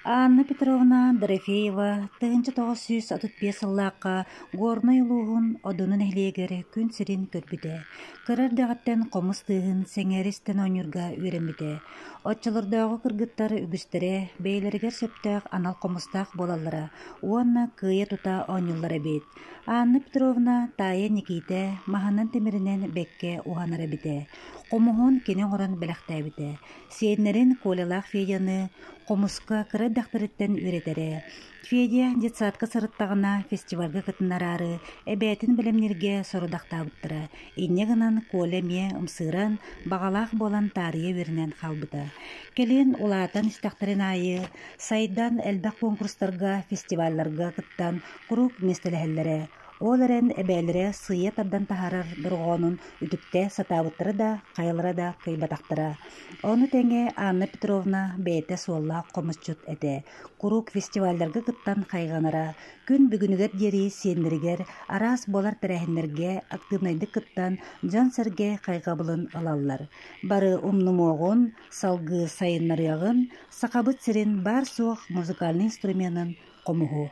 Анна Петровна Дорофеева 1935 сыллаахха Горнай улууһун Одуну нэһилиэгэр күн сирин көрбүтэ. Кыра эрдэҕиттэн хомус тыаһын сэҥээрэ истэн оонньуурга үөрэммитэ. Оччолордооҕу кыргыттар үгүстэрэ бэйэлэригэр сөптөөх анал хомустаах буолаллара уонна кыайа тута оонньууллара эбит. Анна Петровна таайа Никиитэ маһынан тимиринэн бэккэ уһанар эбитэ. Хомуһун кини оҥорон бэлэхтээбитэ. Сиэннэрин Колялаах Федяны хомуска кыра эрдэхтэриттэн үөрэтэрэ. Федя детсадка сырыттаҕына фестивальга кытыннараары эбээтин бэлэмнииргэ сорудахтаабыттара. Инньэ гынан Коля эмиэ ымсыыран, баҕалаах буолан таарыйа үөрэнэн хаалбыта. Кэлин улаатан истэхтэрин аайы сайдан элбэх куонкурустарга, фестивалларга кыттан куруук миэстэлэһэллэрэ. Ол эрэн эбээлэрэ сыыйа тардан таһаарар дорҕоонун үтүктэ сатаабыттара да, хайалара да кыайбатахтара. Ону тэҥэ Анна Петровна бэйэтэ суоллаах хомусчут этэ. Куруук фестивалларга кыттан хайҕанара, күн бүгүнүгэр диэри сиэннэригэр араас буолар тэрээһиннэргэ актыыбынайдык кыттан дьон-сэргэ хайҕабылын ылаллар. Бары умнумуоҕун, салгыы сайыннарыаҕын, Сахабыт сирин баар-суох музыкальнай инструменын хомуһу.